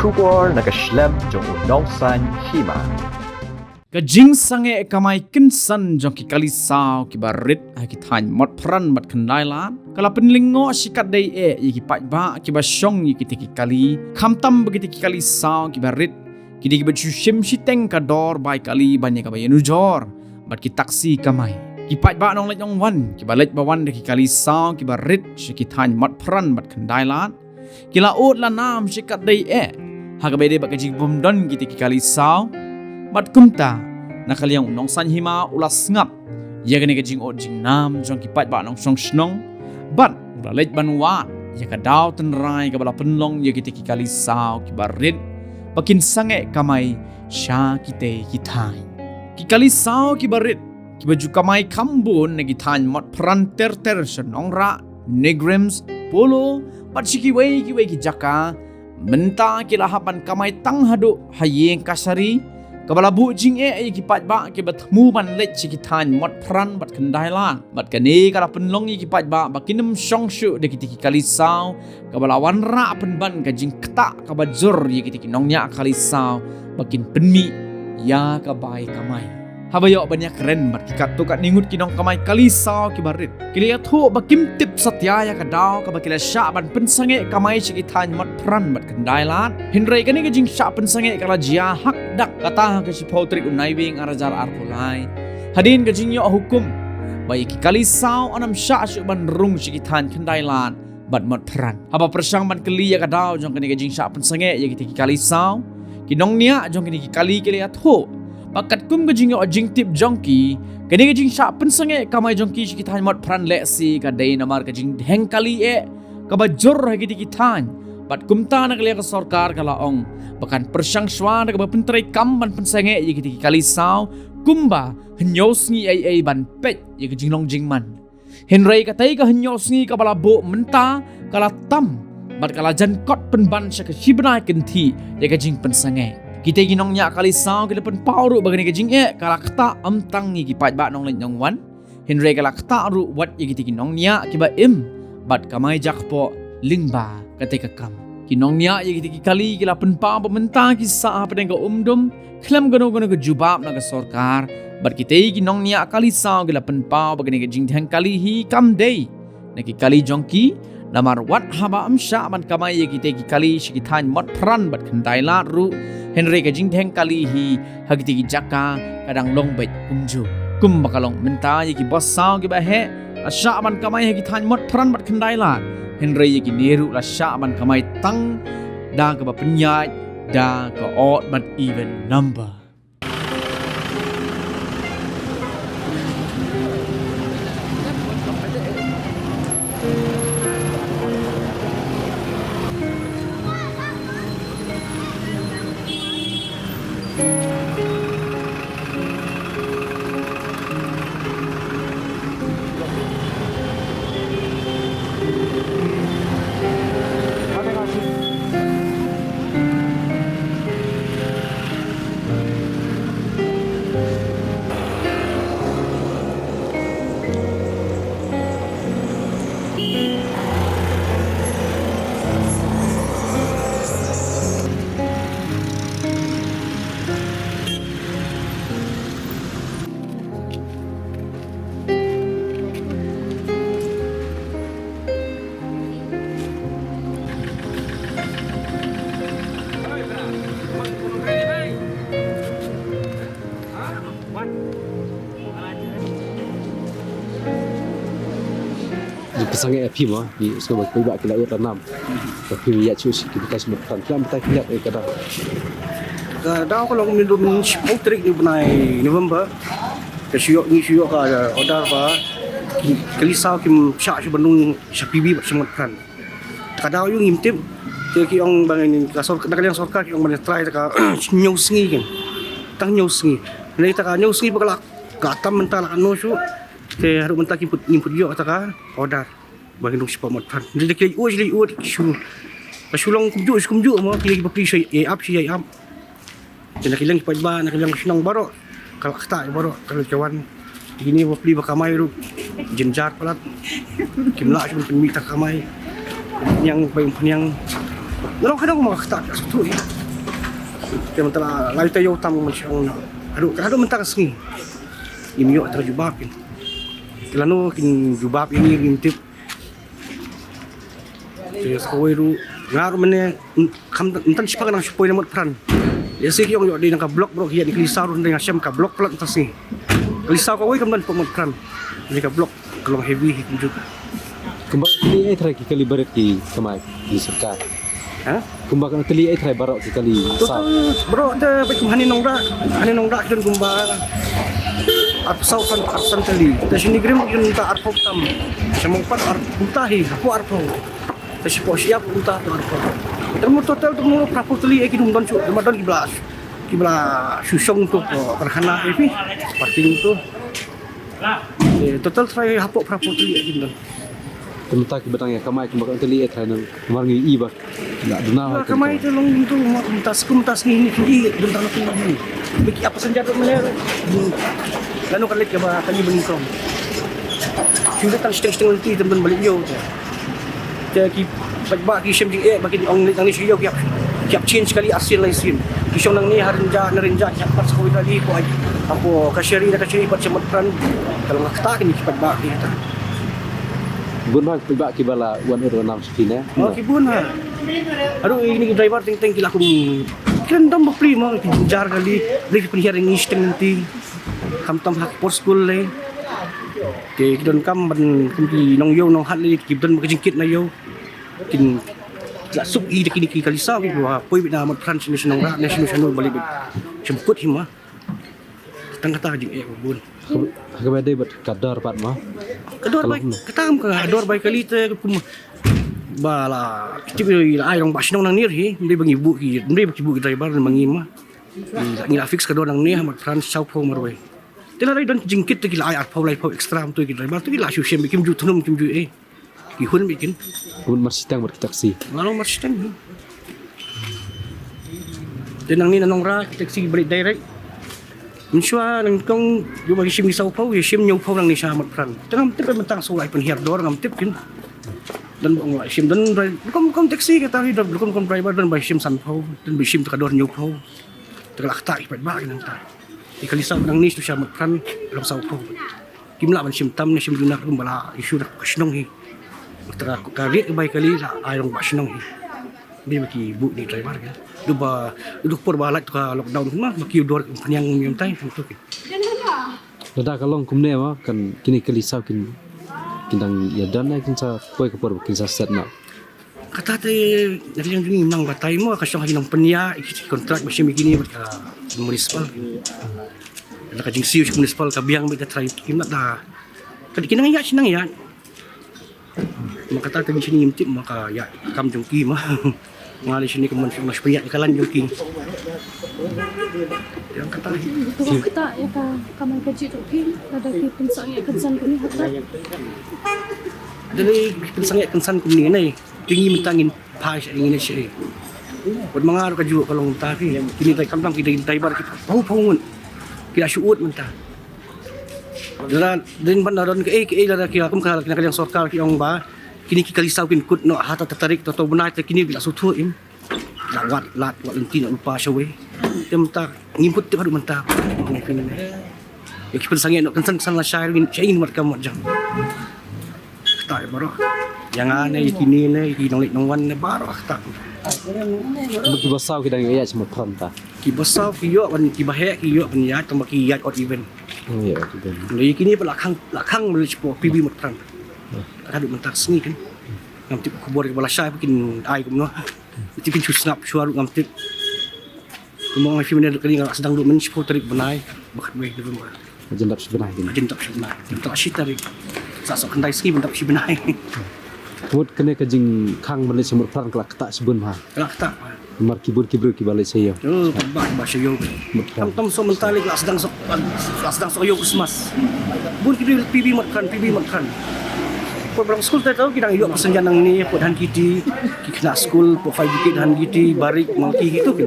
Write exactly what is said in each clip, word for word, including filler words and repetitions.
Khubor na ka shlem jong u Nongsaiñ Hima. Ka jingsangeh kamai kynsan jong ki kali saw kiba rit ha ki thaiñ Motphran bad Khyndai Lad ka la pynlyngngoh shikatdei eh ïa ki paidbah kiba shong ïa kita ki kali, khamtam ba kita ki kali saw kiba rit ki dei kiba shu shim shiteng ka dor bai kali ban ïa kaba ïanujor bad ki taksi kamai. Ki paidbah nongleit nongwan kiba leit ba wan da ki kali saw kiba rit sha ki thaiñ Motphran bad Khyndai Lad ki la ud la nam shikatdei eh ha kaba ïadei bad ka jingbymdon kita ki kali saw. Bad kumta, na ka liang u Nongsaiñ Hima u la sngap ïa kane ka jingud jingnam jong ki paidbah nongshong shnong, bad u la leit ban wad ïa ka daw tynrai kaba la pynlong ïa kita ki kali saw kiba rit ba kin sangeh kamai sha kitei ki thaiñ. Ki kali saw kiba rit kiba ju kamai kham bun na ki thaiñ Motphran ter ter sha Nongrah, NEIGRIHMS, Polo bad sha kiwei kiwei ki jaka, mynta ki la hap ban kamai tang haduh ha ïing kashari, kaba la buh jingeh ïa ki paidbah kiba thmu ban leit sha ki thaiñ Motphran bad Khyndai Lad. Bad kane ka la pynlong ïa ki paidbah ba kin ym shong shuh da kita ki kali saw, kaba la wanrah pynban ka jingktah kaba jur ïa kita ki nongñiah kali saw ba kin pynmih ïa ka bai kamai. Haba ïoh ban ïakren bad ki katto katne ngut ki nongkamai kali saw kiba rit, ki la ïathuh ba kim tip satia ïa ka daw kaba ki la shah ban pynsangeh kamai sha ki thaiñ Motphran bad Khyndai Lad. Hynrei kane ka jingshah pynsangeh ka la jia ha ka dak kata ha ka shiphew tarik u Naiwieng ar hajar arphew lai, hadien ka jingïoh hukum ba ïa ki kali saw yn ym shah shuh ban rung sha ki thaiñ Khyndai Lad bad Motphran. Haba pyrshang ban kylli ïa ka daw jong kane ka jingshah pynsangeh ïa kita ki kali saw, ki nongñiah jong kine ki kali ki la ïathuh ba katkum ka jingïoh jingtip jong ki, kane ka jingshah pynsangeh kamai jong ki sha ki thaiñ Motphran lehse ka dei namar ka jingdheng kali eh kaba jur ha kita ki thaiñ. Bad kumta na ka liang ka sorkar ka la ong ba kan pyrshang shuwa da kaba pyntreikam ban pynsangeh ïa kita ki kali saw kumba hynñiew sngi ei ei ban peit ïa ka jinglong jingman. Hynrei katei ka hynñiew sngi kaba la buh mynta ka la tam bad ka la jan kot pynban sha ka shi bnai kynthih ïa ka jingpynsangeh. Kita ki nongñiah kali saw ki la pynpaw ruh ba kane ka jingeh ka la ktah ym tang ïa ki paidbah nongleit nongwan, hynrei ka la ktah ruh wat ïa kita ki nongñiah kiba im bad kamai jakpoh lyngba katei ka kam. Ki nongñiah ïa kita ki kali ki la pynpaw ba mynta ki sah hapdeng ka umdum khlem kano kano ka jubab na ka sorkar. Bad kitei ki nongñiah kali saw ki la pynpaw ba kane ka jingdheng kali hi kam dei na ki kali jong ki, namar wat haba ym shah ban kamai ïa kitei ki kali sha ki thaiñ Motphran bad Khyndai Lad ruh, hynrei ka jingdheng kali hi ha kitei ki jaka ka dang long beit kumjuh. Kumba ka long mynta, ïa ki bos saw kiba heh la shah ban kamai ha ki thaiñ Motphran bad Khyndai Lad, hynrei ïa kine ruh la shah ban kamai tang da kaba pynïaid da ka odd bad even number. Ngi pynsangeh ïa phi mo, ngi sngewbha phi ba ki la ïoh tanam. Ba phi ïa chu shi ki batai sngewbha tan. Ki lam batai ki ïa ka daw. Ka daw ka long mynta shiphew tarik ni u bnai November. Ka shu ïoh, ngi shu ïoh ka order ba ki kali saw kim shah shuh ban rung sha P B bad sha Motphran. Ka daw ïoh ngim tip. Te ki ong ba ngin ka sor-, na ka liang sorkar ki ong ban try ta ka hynñiew sngi kan. Tang hynñiew sngi. Ngi ta ka hynñiew sngi ba ka la, ka tam mynta la ka no shuh. Te haduh mynta ki put, ngim put ïoh ta ka order ba ngin rung shapoh Motphran. Ngi da ki leit ud, leit ud shu. Ka shu long kumjuh, shu kumjuh mo, ki, ki bapli shu ïa ap, shu ïa ap. Te na ka liang ki paidbah, na ka liang ka shnong baroh, ka la ktah baroh, ka la ka wan. Kine bapli ba kamai ruh jynjar palat. Kim lah shuh ban pynmih ta ka kamai. Pynïang, bai pynïang. Nalong khadong ma ka ktah ka sngewthuh hi. Te mynta la lai ta ïoh tam man shong na. Haduh haduh mynta ka sngi. Im ïoh ta jubab kin. Ki lano kin jubab ini im tip. Te sa kawei ruh nga ruh mynne kham mynta shipang nang shipoi na Motphran. Ïa si ki ong ïoh dei na ka block block ïa ni kali sa ruh dei nga shem ka block block ta sngi. Kali sa kawei kam don pok Motphran. Ni ka block. Ka long heavy hi kumjuh. Kumba ka teli ai trai ki kali barit ki kamai ki sorkar. Ha? Kumba ka teli ai trai baroh ki kali sa. Total baroh te bad kum hani nongrah, hani nongrah ki don kumba arphew saw san, arphew san teli. Te shini grim ki don ta arphew tam. Sha Mongpat arphew ta hi, arphew arphew. Te shapoh Shyiap kumta ta arphew. Te mo total te mo phraphew teli ai ki dum don shu, ma don ki bla. Ki bla shu shong tu ko karkhana ai phi. Parking tu. Eh, total trai hapoh phraphew teli kin don. Kumta ki ba dang ïa kamai kumba ka teli eh trai nang kumar ngi i ba. Ïa duna. Ba kamai te long tu ma kumta skum tas ni ni ki i dun tang ni. Biki apa senjata mele. Lano ka lek ba kali bengkong. Shu tang sting sting ti tem don balik yo. Te ki paidbah ki shem jingeh ba ki ong nang ni shu ïoh ki hap, ki hap change kali arsien laisien. Ki shong nang ni ha Rynjah na Rynjah ki hap pat sa kawei kali ko ai. Hapoh Kashari na Kashari pat sha Motphran. Ka long kata kini ki paidbah ki kata. Bun ba ki paidbah ki ba la wan ur wan nam sha phi ne. Oh, ki bun ha. Aduh, ini ki driver teng teng ki la kum ki la dom bapli mo ki jynjar kali. Bri ki pynhiar ngi shteng nanti. Khamtam ha ki por skul le. Te ki donkam ban kum ki nongïew nonghat le ki don ba ka jingkit na ïew. Kin la suk i da kini ki kali saw ki ba poi beit na Motphran shano shano nongrah ne shano shano bali beit. Shym kut hi ma. Tang kata ka jingeh ba bun. Ha kaba dei bad ka dor pat ma. Ka dor bai, kata kam ka dor bai kali te kum ba la tip i la ai rangbah shnong nangne hi, ym dei ba ngi buh ki, ym dei ba ki buh ki driver ma ngi ma. Ngi la fix ka dor nangne ha Motphran sawphew marwei. Te la dei don ki jingkit te ki la ai arphew laiphew extra to ki driver to ki la shu shem kim ju thnum kim ju eh. Ki hun beit kin. Bun mar shiteng bad ki taxi. Nga long mar shiteng. Te nangne na nongrah ki taxi balik direct. Mynshuwa nangkong jong ba ki shim ki sawphew, ki shim hynñiewphew nangne sha Motphran. Te ngam tip mynta shu lai pynhiar dor ngam tip kin. Don ba ong lai shim don dri-, rukom rukom taxi kata hi don rukom rukom driver don ba shim sanphew, don ba shim ta ka dor hynñiewphew. Te ka la kata ki paidbah ki nangta. Ki kali saw nangne sha Motphran long sawphew. Kim lah ban shim tam ne shim duna kum ba la issue da ka shnong hi. Tara ka rit ka bai kali la ai long ba shnong hi. Dei ba ki buh ni driver ka. Du ba du por ba lait ka lockdown ma ba ki dor pynïang ym tai tu ki. Lada ka long kumne ma kan kini kali saw kin kin dang ïa don ne kin sa poi ka por ba kin sa set na. Kata te na liang jong ngi nang batai mo ka shong ha ki nongpynïaid ki kontrak ba shim ïa kine bad ka municipal. Na ka jingsiew sha municipal ka biang bad ka trai kim nang da. Ka dei ki nang ïaid shi nang ïaid. Ma kata te ngi shini ngim tip ma ka ïaid kam jong ki ma. Nga lei shini ka mon shong na shpynïaid ka lan jong ki. Ïa kata hi. Kata ïa ka kamai ka jingïaid ruh phi lada ki pynsangeh kynsan kumne ha kata. Dei ki pynsangeh kynsan kumne ne. Te ngi mynta ngin phai sha ngin sha. Wat ma nga ruh ka juh ka long mynta ki. Kine dei kam dang ki dei dei bar ki pau pau ngut. Ki la shu ut mynta. Lada dei ban da don kaei kaei lada ki kum ka kine ka liang sorkar ki ong ba kine ki kali saw kin kut noh ha ta tarik to to bnai te kine ki la shu thuh im. La wat lad wat lynti na u pa shawei. Te mynta ngim kut tip haduh mynta. Ïa ki pynsangeh noh kynsan kynsan lashai ruh ngin shai ngin mat kam mat jam. Kata ïa baroh. Ïa nga ne ïa kine ne ïa ki nongleit nongwan ne baroh kata. Ba ki ba saw ki dang ïaid sha Motphran ta. Ki ba saw ki ïoh ban ki ba heh ki ïoh ban ïaid tang ba ki ïaid odd even. Oh ïa odd even. Ïa kine ba la khang la khang ba leit shapoh P B Motphran. Ka dei mynta ka sngi kan. Ngam tip khubor ba lashai ba kin ai kumno. Tip kin shu sngap shuwa ruh ngam tip. Kumba nga ong ïa phi mynne ka dei nga la sdang duh mynshiphew tarik bnai ba khatwei November. Ka jin dap shi bnai. Ka jin dap shi bnai. Mynta la shi tarik. Sa sok khyndai sngi ban dap shi bnai. Ka mut kane ka jingkhang ban leit sha Motphran ka la ktah shibun bha. Ka la ktah. Namar ki bun ki briew kiba leit sha ïew. Oh, ba ba sha ïew. Motphran. Tam tam sok mynta lei la sdang sok la sdang sok ïew Christmas. Bun ki briew P B Motphran, P B Motphran. Put barang skul te tau ki dang ïoh passenger nangne put han kiti ki khynnah skul put five wicket han kiti barik mangki kitu ki.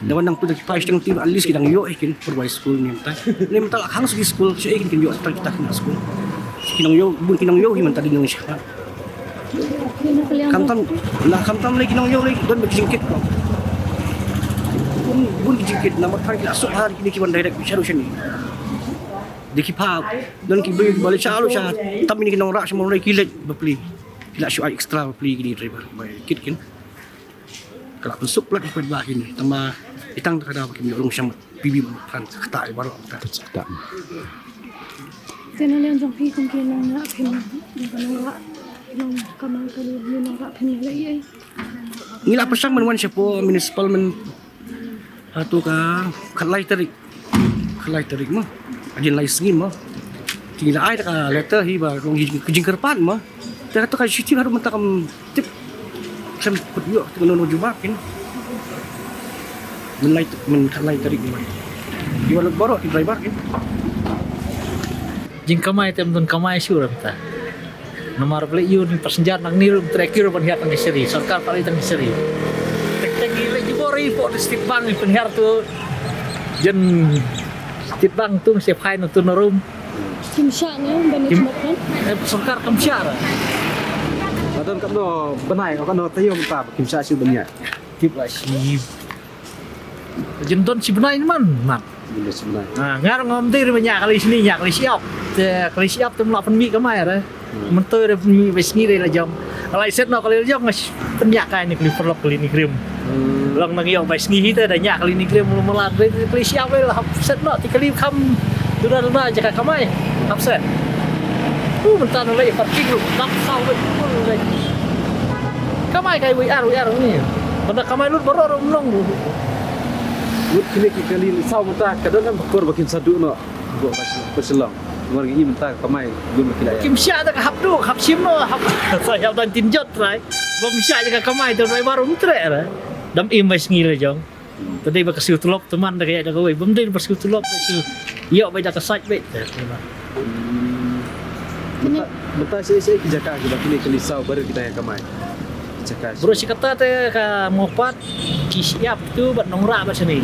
Da wan nang put da ki phai shteng ti at least ki dang ïoh eh kin put wai skul ni mynta. Ni mynta la khang sgi skul sha eh kin kin ïoh ta kita khynnah skul. Ki nang ïoh bun ki nang ïoh hi mynta di nang sha. Kine na ka Khamtam, la khamtam lei ki nongïoh lei, don ba ki jingkit. Bun, bun ki jingkit, namar than ki la suk ha kine ki wan direct shaduh shane. Dei ki pha, don ki briew ba leit sha, leit sha, tam kine ki nongrah sha Mawlai ki leit bapli. Ki la shu ai extra bapli kine ki driver. Ba kit kin. Ka la pynsuk palat ki paidbah kine. Tang ba i tang ta ka daw ba kim ïoh rung shamat. P B ban pran sa kata i baroh ta. Sa kata. Te na liang jong phi kum ki nongrah phin, ki nongrah, nongkamal kali, nongrah phin leh ei ei. Ngi la pyrshang ban wan shapoh municipal myn, hato ka khatlai tarik. Khatlai tarik mo. Hadien lai sngi mo. Te ngi la ai da ka letter hi ba rung hi ka jingkyrpad mo. Te kata ka shuti haduh mynta kam tip. Sem put ïoh te ngan jubab kin. Myn lai, myn khatlai tarik mo. Ïa lut baroh ki driver kin. Jingkamai te ym don kamai shuh mynta. Namar ba leh ïa u passenger nangne ruh trek ïa u ban hiar tang ki seri, sorkar pat leh tang ki seri. Tek tek ngi leh jubor ïa pok State Bank ngi pynhiar tu. Jan State Bank tu ngi sep hai na tu na rum. Kim shah ne ban Kim- jubor kan? Eh, sorkar kam shah ra. Ka don katno bnai, katno taïew mynta kim shah shuh ban ïa. Tip la shi. Jin don shi bnai man, man. Jin don shi bnai. Ah, ngar ngam dei re ïa kali sini, ïa kali siap. Te kali siap te mla pynmih kamai re. Hmm. Mentoi re pynmih ba sngi re la jong. Kali set no kali la jong ngas pynmih kai ni kali perlok kali ni krim. Hmm. Long nang ïoh ba sngi hi te da ïa kali ni krim lu mlan re kali siap re la hap set no ti kali kam tu da da jaka kamai. Hap set. Uh, mynta no lei parking lu. Kam saw re. Kamai kai wei ar, wei ar ni. Banda kamai lut baroh rum long. Lut kine ki kali saw mynta ka don em bakor ba kin sa duh noh. Ba, ba, ba shlong. Ngi mynta ka kamai lut ba kila. Kim shah da ka hap duh, hap shim noh, hap. Sa hap dan tin jot trai. Bym shah da ka kamai tu trai barum tre ra. Dam im ba sngi la jong. Te dei ba ka siew tulop te man da ka ïa da kawei. Bym dei ba siew tulop ba siew. Ïoh ba da ka sait ba. Hmm. Mynta, mynta shi shi ki jaka kiba kine kali saw baroh kita ïa kamai. Ki jaka shi. Bro shi kata te ka Mawpat ki siap tu bad nongrah bad shane.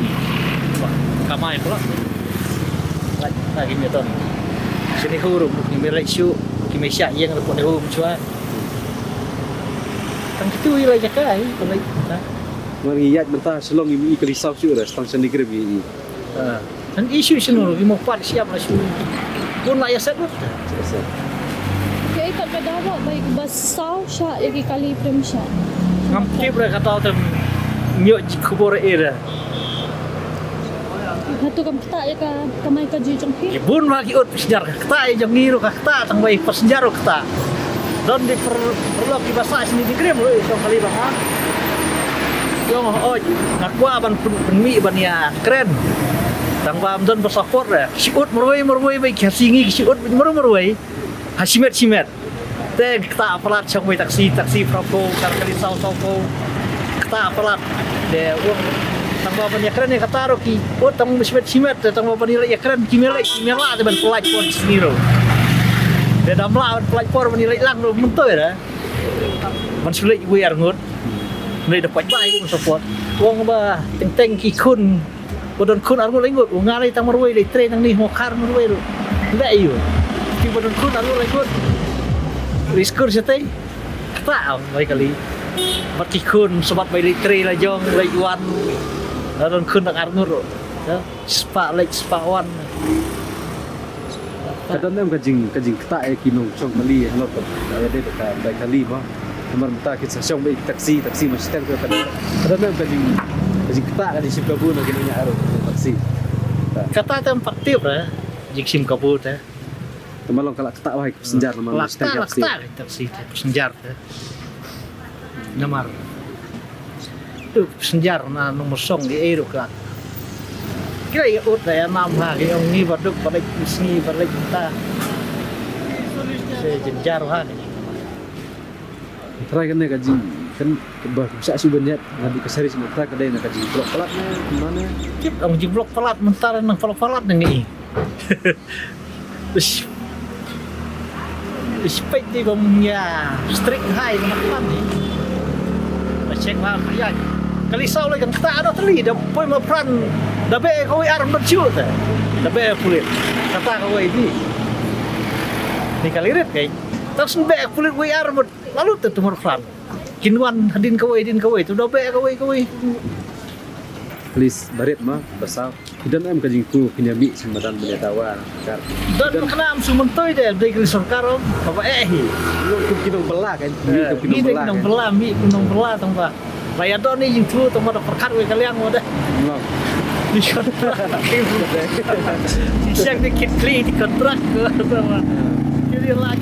Kamai pula. Lagi ni ton. Shane huru ki me leit shu ki me siap ïeng rupa ni huru chwa. Tang kitu i la jaka i pun leit. Ngan ïaid mynta shlong i kali saw shu ra tang shane grem i. Ah. Nang issue sino ruh, i Mawpat siap la shu. Bun la ïa set lut. Yes, sir. Kaei pat ka daw ba, ba, ba saw shah ïa ki kali prem shah. Ngam tip re kata te ym ïoh khubor ïa re. Hato kam ktah ïa ka kamai kajih jong phi? Ki bun ba ki ut passenger ka ktah ïa jong ngi ruh ka ktah tang ba i passenger ruh ktah. Don dei per-, perlok kiba sah shini dei krim ruh i tong kali ba ha. Jong oi nga kwah ban pyn-, pynmih ban ïa kren. Tang ba ym don ba support re. Shi ut marwei marwei ba ki ha sngi ki shi ut marwei marwei. Ha shimet shimet. Te ktah palat shong wei taxi, taxi phraphew, kar kali saw sawphew. Ktah palat. Te u tang ba ban ïa kren ïa kata ruh ki. U tang shimet shimet, te tang ba ban ïa kren ki me leit, ki me lah te ban pynlait por ki sngi ruh. Te dam lah ban pynlait por ban ïa leit lang ruh myntoi re. Ban shu leit wei ar ngut. Leit da pait bai ban support. Wang ba teng teng ki khun Ba don khun arngut laingut, u nga lei tang marwei lei trei nang ni mo khar marwei ruh. Lei yu. Ki ba don khun arngut laingut. Riskur shatei. Kata am bai kali. Bat ki khun sebat bai lei trei la jong lei wan. La don khun nang arngut ruh. Ya, sepak lei sepak wan. Ka don em ka jing, ka jingktah ïa ki nongshong kali halor ka, ka dei ka bai kali mo. Namar mynta ki sa shong bai taxi, taxi ma shiteng ka don. Ka don em ka jing, ka jingktah ka jingshim kabu na ki nongñiah ruh taxi. Kata te em pat tip re jingshim kabu te. Te ma long ka la ktah wahai ka passenger namar la shiteng ka taxi. Ktah ka taxi te passenger te. Namar tu passenger na nong mosong di ei ruh ka. Kira ïa ut da ïa nam ha ki ong ngi ba duk ba leit sngi ba leit ta. Se jynjar ha ni. Trai kane ka jing kan ba sa shu ban ïa nga du ka sari sima trai ka dei na ka jing blok palat na mana. Tip ong jing blok palat mynta nang palat palat na ngi. Ish. Ish peit di bam ïa strict hai na kan ni. Ba check ba ïa. Kali saw lai kan ta da tali da poi ma pran da be ko ar ban chu ta. Da be pulit. Kata ko wei di. Ni kali rit kai. Tas be pulit wei ar ban lalu ta tumur pran. Kin wan hadien kawei, hadien kawei, to da beh kawei, kawei. Please, barit ma, ba saw. Ki don em ka jingkyrkhu, kin ïa mih sha madan ban ïa dawa. Don ma kane em shu myntoi de, dei ka sorkar em, kaba eh hi. Mih kum ki nongbylla kan, mih kum ki nongbylla kan. Mih kum nongbylla tang ba. Ba ïa don i jingkyrkhu tang ba da pyrkhat wei ka liang wei de. Ki shong de kit kli di kontrak ko tang ba. Ki di lak.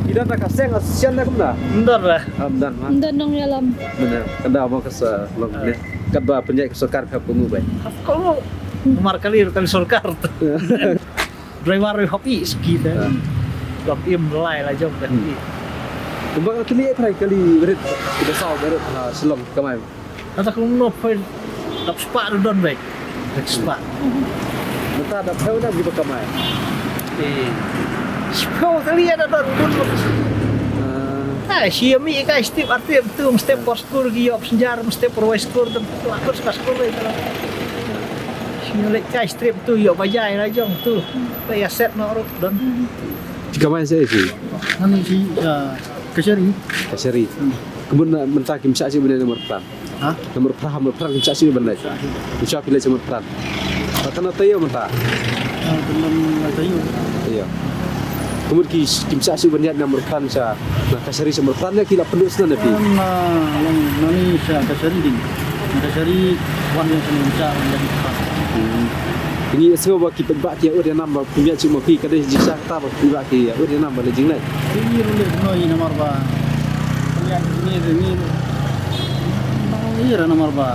I don da ka seng, a seng da kumda. Ndor da. Am don ma. Don nongïalam. Mynta ka da ba ka sa long ne. Katba pynïaid ka sorkar ka pyngu bai. Ka pyngu. Mar kali kali sorkar. Driver hok i ski te. Hok im lai la jong te. Kumba ka kali trai kali berit. Kita saw berit ha Shillong kamai. Kata kumno poi dap spah don bai. Dap spah. Mynta dap poi na kiba kamai. Eh. Spah kali ada don. Ah, shi ami ka step arti tu step por skur ki op senjar step por wai skur tu. Aku suka skur bai. Shi lek ka step tu ïoh ba jai la jong tu. Ba ïa set noh ruh don. Ki kamai sa ïa shi. Ngan ïa shi, ïa, kashari. Kashari. Kumno mynta kim shah shi bynta namar pran. Ha? Namar pran, namar pran kim shah shi bynta. Kim shah phi leit sha namar pran. Ba kan taïew mynta. Ah, kumno taïew. Ïa. Kumno ki kim shah shi bynta namar pran sha. Na kashari sha namar pran ïa ki la pynduh sna na phi. Na long nani sha kashari ding. Kashari wan ïa sha namar pran. Ngi sngew ba ki paidbah ki ïa ud ïa nam ba pynïaid shuh ma phi ka dei jingshisha kata ba pynïaid ki ïa ud ïa nam ba leh jingleh. Ngi ruh leh kumno ngi namar ba pynïaid ngi ruh ngi ngi ruh namar ba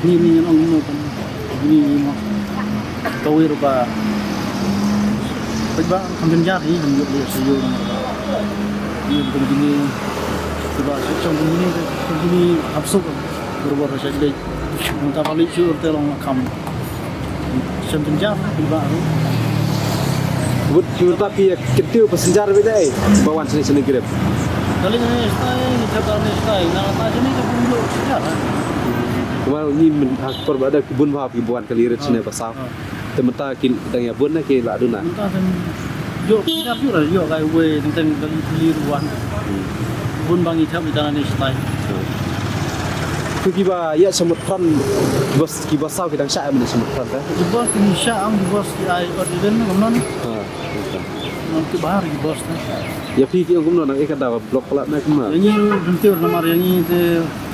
ngi ngi ngi ong kumno kan ngi ngi mo kawei ruh ba paidbah kam jynjar hi ngi ruh leh sha ïew namar ba ngi ruh ngi ruh ba sha chong ngi ngi hap suk. Bor bor sha dei. Mynta ba leit shuh te long kham. Shem tynjar ba ruh. Wut ki mynta ki ïa kyntiew passenger ba dei. Ba wan sini sini grep. Kali ni stai, ni kata ni stai. Na ta sini ka pun dulu sini. Kumar ni men ha por ba da ki bun ba ki buan kali rit sini ba saw. Te mynta ki dang ïa bun na ki la duna. Mynta kan ïoh pynjah ïoh la ïoh kai wei teng teng kali kali ruan. Bun ba ngi thep ita ni stai. Ki kiba ïa sha Mutphran bos kiba saw ki dang shah ïa mynta sha Mutphran ka. Ki bos ki shah am ki bos ki ai ot event na kumno ni. Ha. Nang ki bahar ki bos na. Ïa phi ki ong kumno nang ïa ka daw block palat na kumno. Ïa ngi dun tiur namar ïa ngi te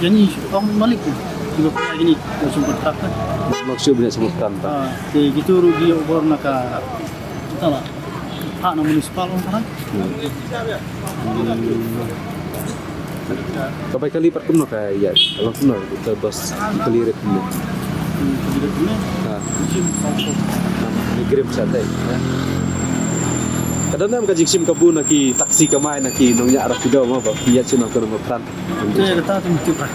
ïa ngi ong malik ki. Kiba phi ïa ngi ïa sum kontrak na. Block shu bniat sum kontrak. Ah, te kitu ruh ki ïa bor na ka. Kita lah. Ha na municipal ong ka. Ka bai kali pat kumno ka ïa, ka long kumno ka bos kali rit kumno. Kali rit kumno? Ha. Jim song song. Ni grim sa dei. Ka don nam ka jingshim kabu na ki taxi kamai na ki nongñiah rapido mo ba ki ïa shu nang kumno pran. Te kata tu mesti pran.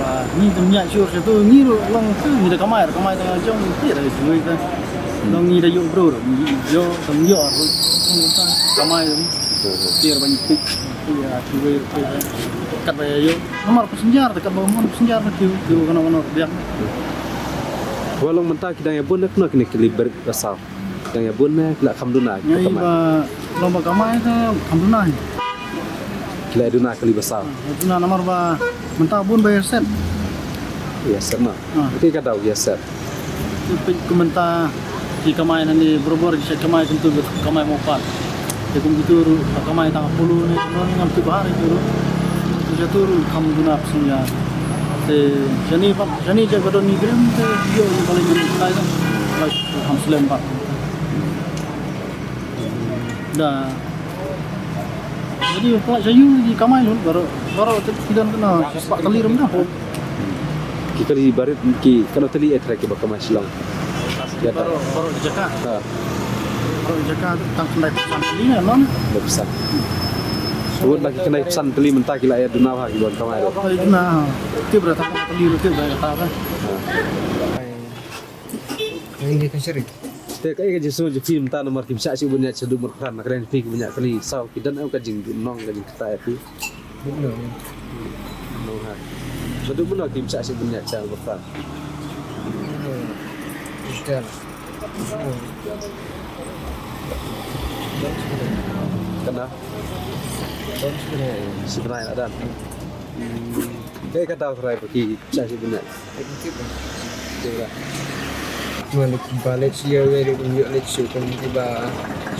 Ba ni tu ïa shu tu ni ruh long tu ni da kamai kamai tang jong ti da shu ta. Long ni da ïoh bro ïoh tang ïoh kamai tu. Ti da ban tik. Ïa, kiwei ruh, kat ba ïa ïoh. Namar passenger, kat ba mon passenger na kiw, kiw kano kano biang. Wa long mynta ki dang ïa bun na kino kine ki liber ka saw. Ki dang ïa bun na ki la kham duna. Ngi ba long ba kamai ka kham duna. Ki la duna kali ba saw. Duna namar ba mynta bun ba ïa set. Ïa set na. Ki ka daw ïa set. Ki peit kumta ki kamai na ni bor bor ki sha kamai kumtu ki kamai mo pat. Te kum kitu ruh ka kamai tang pulu ni no ni ngam tu bahar kitu ruh. Ki sha tu ruh kam guna psinya. Te shani pat shani je badon ni grim te yo ni paling ni tai. Lai kam slem pat. Da. Jadi pala sha yu ki kamai lut baru baru te kidan kena sepak kali rum dah. Ki kali barit ki kano tali eh trai ki ba kamai Shillong. Ya ta. Baru baru di Jakarta. Ha. Baru di Jakarta tang kendai pesan kali ni non. Dah pesan. Buat lagi kendai pesan kali mentah kila ya duna ha ki ban kamai. Baru di duna. Ti berata kali rutin dah kata kan. Ha. Ini kan sering. Te kaei ka jingsngew jong phi mynta namar kim shah shuh ban ïaid shaduh Murpran, na ka liang phi ki ban ïaid kali saw ki don em ka jingdon nong ka jingkyrteng ïa phi. Nong ha. Shaduh mynno kim shah shuh ban ïaid sha Murpran. Kana. Shu bnai la dang. Kaei ka daw trai ba ki shah shu bnai. Malik balik sha ïew ïa ri kum ïoh leit shu kum kiba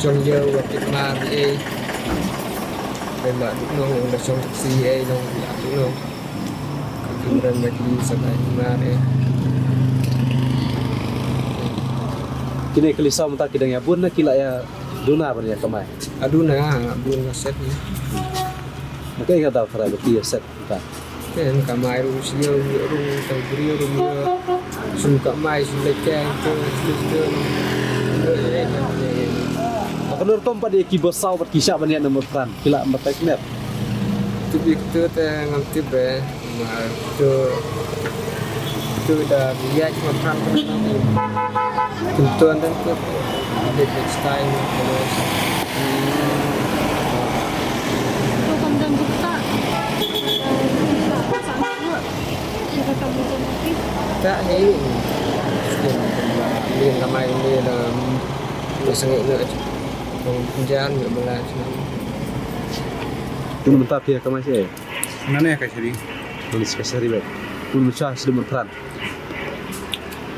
shong ïew ba kit mar ei. Ba ma duk nong ba shong taxi ei nong ïa duk nong. Kim ren ba ki sa bai mar ei. Kine kali saw mynta ki dang ïa bun na ki la ïa duna ban ïa kamai. Aduna bun ka set ni. Maka ïa ka daw trai ba ki ïa set. Ka. Ken kamai ruh shu ïa ruh tang bri ruh ïa. Sum kamai sum leit keng tu tu tu. Ka nur tom pat ïa ki ba saw pat ki shah ban ïa number tran. Ki la mata kner. Tu bik tu te ngam tip eh. Ma tu tu da ïa ki ma tran tu. Kebetulan dan tu ada next time terus. Tu kan dan juga. Tak ni. Ni kamai ni dalam sengit nak. Penjan nak belas. Tu mentap ya kamai sih. Nane ka shari. Nane ka shari ba. Pun shah sdum tran.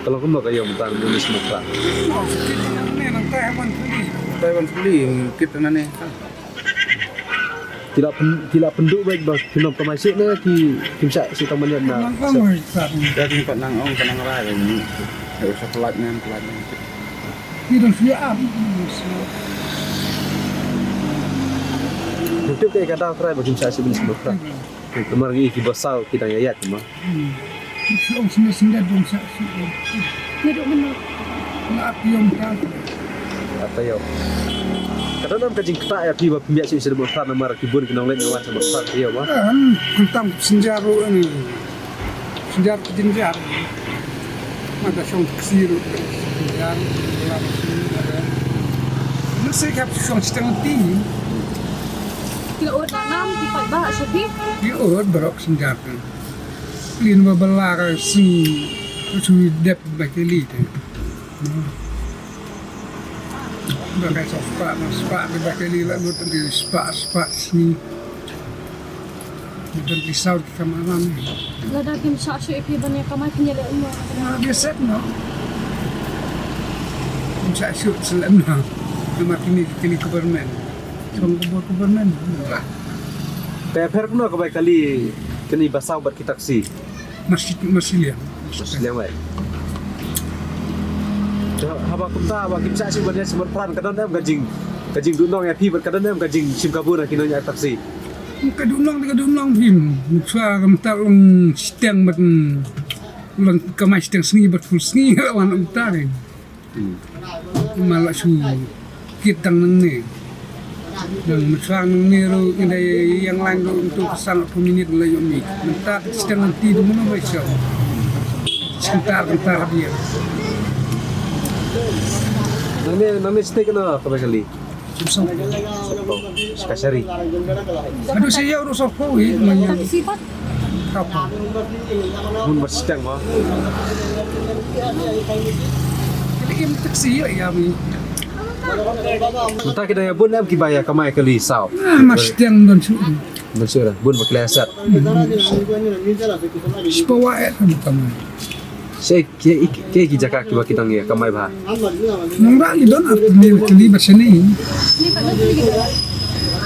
Ka long kumno ka ïoh mynta mynta mynta. Nane nang tai ban puli. Tai ban puli kit nane. Ki la pyn, ki la pynduh bad ba ki nong kamai shuh ne ki kim shah shuh tang ban ïap na. Nang kamai shuh. Ïa ki pat nang ong pat nang rai ni. Ïa u sa pelat ngan pelat ngan. Ki dang shuh ïap. Mungkin ka daw trai ba kim shah shuh ban shuh. Namar ngi ki ba saw ki dang ïaid ma. Hmm. Shu ong sendiri sendiri dong sa shu. Ngi duk menuk. Nga ap yom ka. Ap yom. Ka don ka jingktah ïa phi ba phi ïaid shu shu namar ki bun ki nongleit ngi wan shu namar ïa ma. Kan kentang senja ruh ni. Senja ki jenja. Mata shong ksi ruh. Senja. Lam sini ada. Nasi kap shong setengah ti. Ki ot nam ki pat ba shabi. Ki ot barok senja. Lin ba bala ka sngi ka shu dep ba keli te. Ba ka sa spah na spah ba keli la lut di spah spah sngi. Lut di saw ka malam. Lada kim shah shu ipi ban ïa kamai pynïa le umur. Na dia set no. Kim shah shu selem no. Nama kini kini government. Song ka bor ka government. Te pher kumno ka bai kali kani ba saw bad ki taksi. Masi masi liang. Masi liang bai. Te haba kumta ba kim shah shu ban ïa sumar pran ka don em ka jing ka jing duk nong ïa phi bad ka don em ka jing shim kabu na ki nong ïa taksi. Ka duk nong ka duk nong phim. Muksa ka mta long siteng bad long kamai siteng sngi bad full sngi wan mta ri. Hmm. Ma la shu kit tang nangne. Nang mesang nangne ruh ngi dei ïeng lain ruh untuk ka san arphew minit la ïoh mih. Mynta ka siteng nanti tu mano ba i sha. Sengtar kyntar biang. Nangne nangne siteng kano kaba kali. Ka shari. Aduh, saya urus apa, eh, namanya. Taksi pat. Apa? Mun ba siteng ba. Kali im taksi ya, ya mi. Mynta ki dang ïa bun em ki ba ïa kamai kali saw. Ah, ma siteng don shu. Don shu dah. Bun ba kali asat. Sipawa eh sama kamai. Sha ki, ki, ki, ki jaka kiba ki dang ïa kamai bha. Nongrah ki don ar tylli tylli ba shane.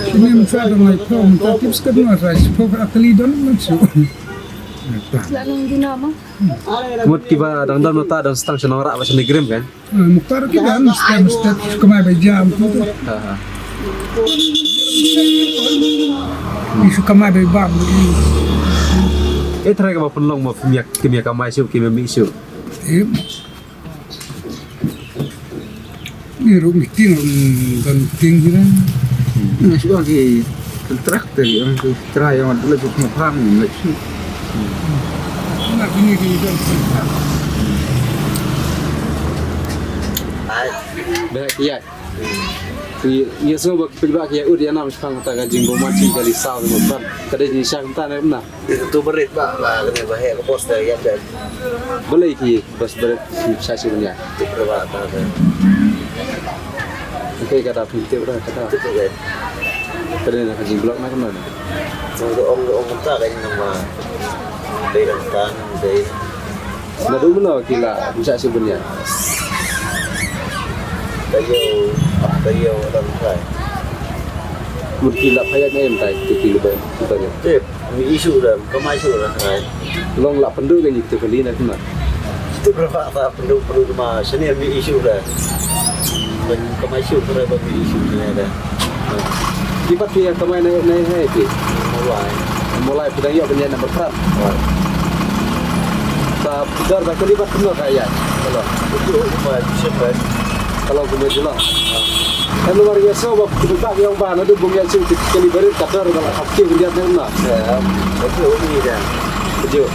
Shane mynta dang lai phew mynta tip skhem nongrah shiphew ar tylli don mynta shu. Mut kiba dang don mynta dang stang sha nongrah ba shane grim kan. Muktar ki dang step step kamai ba jam tu. Ha ha. Isu kamai ba bam. Eh, trai kaba pynlong ma kim ïa, kim ïa kamai shuh, kim ïa mih shuh. Em. Ni ruh meeting, ruh don meeting hi lah. Nga shu ki kontrak te, yang tu trai yang la juk ma phang ni la shu. Nga bini ki don kontrak. Ba ki ïa. Ki ïa sngewbha ki pynbha ki ïa ud ïa nam shipang ta ka jingbymman shi kali saw ma phan. Ka dei jingshang ta ne na. Itu berit ba, ba kena ba heh ka poster ïa ka. Balei ki bas berit ki sa shi nya. Itu berapa ta ka. Okey, kata pun tip dah kata. Itu kan. Ka dei na ka jingblok na kumno? Nang da ong da ong kumta ka ïa nang ma. Dei nang ta nang dei. Naduh mynno ki la bishah shu bniah? Taïew, ah taïew dang kai. Mut ki la payat na em tai tu ki la ba tu tanya. Tip, mi isu dah, kamai isu dah kai. Long la pynduh ka ni tu kali na kumno? Itu berapa tak perlu perlu rumah sini ambil isu dah. Kemai isu kena bagi isu sini dah. Kipat phi ïa kamai na na hai phi. Mulai. Mulai phi dang ïoh bniah number khat. Wah. Ta pudar ba kali ba kena ka ïa. Kalau. Itu rumah siapa? Kalau kena jelas. Kan luar biasa ba kita tak yang ba na dum bung ïa sing kali barit katar ba la khap ki bniah na. Ya. Itu ni dah. Betul.